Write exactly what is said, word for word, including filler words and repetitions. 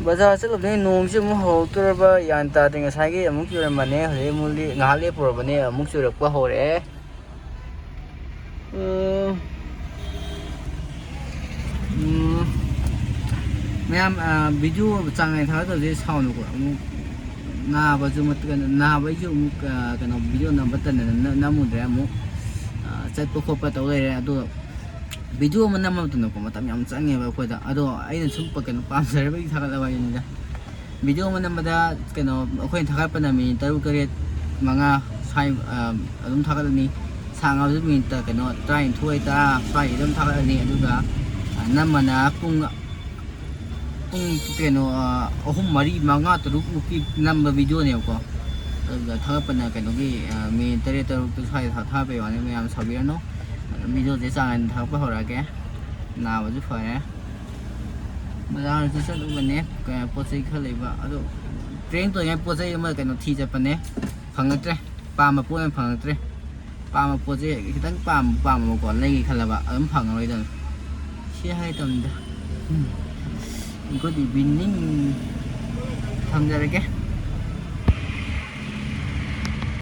ꯕꯖꯥꯔ ꯆꯠꯂꯨꯕꯗꯒꯤ ꯅꯣꯡꯁꯤ ꯑꯃꯨꯛ ꯍꯧꯔꯛꯇꯣꯔꯕ ꯒ꯭ꯌꯥꯟ ꯇꯥꯗꯦ꯫ ꯉꯁꯥꯏꯒꯤ ꯑꯃꯨꯛ ꯆꯨꯔꯝꯕꯅꯦ, ꯍꯧꯖꯤꯛ ꯑꯃꯨꯛ ꯂꯦ-, ꯉꯥꯏꯍꯥꯛ ꯂꯦꯞꯄꯨꯔꯕꯅꯦ, ꯑꯃꯨꯛ ꯆꯨꯔꯛꯄ ꯍꯧꯔꯛꯑꯦ꯫ ꯎꯝ꯫ ꯎꯝ꯫ ꯃꯌꯥꯝ, ꯑ, video ꯆꯥꯡ ꯅꯥꯏꯅ ꯊꯥꯒꯠꯇꯕꯁꯦ ꯁꯥꯎꯅꯨꯀꯣ꯫ ꯑꯃꯨꯛ ꯅꯥꯕꯁꯨ ꯃꯠ-, ꯀꯩꯅꯣ, ꯅꯥꯕꯒꯤꯁꯨ ꯑꯃꯨꯛ, ꯑ, ꯀꯩꯅꯣ, video ꯅꯝꯕ ꯇꯟꯗꯅ ꯅ-, ꯅꯝꯃꯨꯗ꯭ꯔꯦ꯫ ꯑꯃꯨꯛ, ꯑ, ꯆꯠꯄ ꯈꯣꯠꯄ ꯇꯧ ꯂꯩꯔꯦ꯫ ꯑꯗꯣ video ꯑꯃ ꯅꯝꯕ ꯃꯇꯝꯗꯀꯣ ꯃꯇꯝ ꯌꯥꯝ ꯆꯪꯉꯦꯕ ꯑꯩꯈꯣꯏꯗ꯫ ꯑꯗꯣ ꯑꯩꯅ ꯁꯨꯝ ꯄ-, ꯀꯩꯅꯣ, ꯄꯥꯝꯖꯔꯕꯒꯤ ꯊꯥꯒꯠꯂꯕ ꯍꯥꯏꯗꯨꯅꯤꯗ꯫ Video ꯑꯃ ꯅꯝꯕꯗ, ꯀꯩꯅꯣ, ꯑꯩꯈꯣꯏꯅ ꯊꯥꯒꯠꯄꯅ ꯃꯤꯅꯤꯠ ꯇꯔꯨꯛ, ꯇꯔꯦꯠ, ꯃꯉꯥ ꯁ꯭ꯋꯥꯏ, ꯑ, ꯑꯗꯨꯝ ꯊꯥꯒꯠꯂꯅꯤ꯫ ꯁꯥꯡꯉꯕꯗ ꯃꯤꯅꯤꯠ, ꯀꯩꯅꯣ, ꯇꯔꯥꯅꯤꯊꯣꯏ, ꯇꯔꯥ ꯁ꯭ꯋꯥꯏꯁꯤꯗ ꯑꯗꯨꯝ ꯊꯥꯒꯠꯂꯅꯤ꯫ ꯑꯗꯨꯒ, ꯑ, ꯅꯝꯃꯅ ꯄꯨꯡ, ꯄꯨꯡ, ꯀꯩꯅꯣ, ꯑ, ꯑꯍꯨꯝ, ꯃꯔꯤ, ꯃꯉꯥ, ꯇꯔꯨꯛ ꯃꯨꯛꯀꯤ ꯅꯝꯕ video ꯅꯦꯕꯀꯣ꯫ ꯑꯗꯨꯒ ꯊꯥꯒꯠꯄꯅ ꯀꯩꯅꯣꯒꯤ, ꯑ, ꯃꯤꯅꯤꯠ ꯇꯔꯦꯠ, ꯇꯔꯨꯛꯇꯨ ꯁ꯭ꯋꯥꯏꯗ ꯊꯥ-, ꯊꯥꯒꯠꯄꯩ ꯋꯥꯅꯤ, ꯃꯌꯥꯝ ꯁꯥꯎꯕꯤꯔꯅꯨ꯫ Video ꯁꯦ ꯆꯥꯡ ꯅꯥꯏꯅ ꯊꯥꯒꯠꯄ ꯍꯧꯔꯛꯑꯒꯦ꯫ ꯅꯥꯕꯁꯨ ꯐꯔꯦ꯫ ꯕꯖꯥꯔꯁꯨ ꯆꯠꯂꯨꯕꯅꯦ, ꯀ-, ꯄꯣꯠ ꯆꯩ ꯈꯔ ꯂꯩꯕ꯫ ꯑꯗꯣ prank ꯇꯧꯔꯤꯉꯩ ꯄꯣꯠ ꯆꯩ ꯑꯃ, ꯀꯩꯅꯣ, ꯊꯤ ꯆꯠꯄꯅꯦ, ꯐꯪꯉꯛꯇ꯭ꯔꯦ꯫ ꯄꯥꯝꯕ ꯄꯣꯠ ꯑꯃ ꯐꯪꯉꯛꯇ꯭ꯔꯦ꯫ ꯄꯥꯝꯕ ꯄꯣꯠꯁꯦ ꯈꯤꯇꯪ ꯄꯥꯝ-, ꯄꯥꯝꯃꯕꯀꯣ, ꯂꯩꯒꯦ ꯈꯜꯂꯕ, ꯑꯗꯨꯝ ꯐꯪꯉꯔꯣꯏꯗꯕꯅꯤ꯫ ꯁꯤ ꯍꯥꯏꯒꯦ ꯇꯧꯅꯤꯗ꯫ ꯎꯝ꯫ Good evening꯫ ꯊꯝꯖꯔꯒꯦ꯫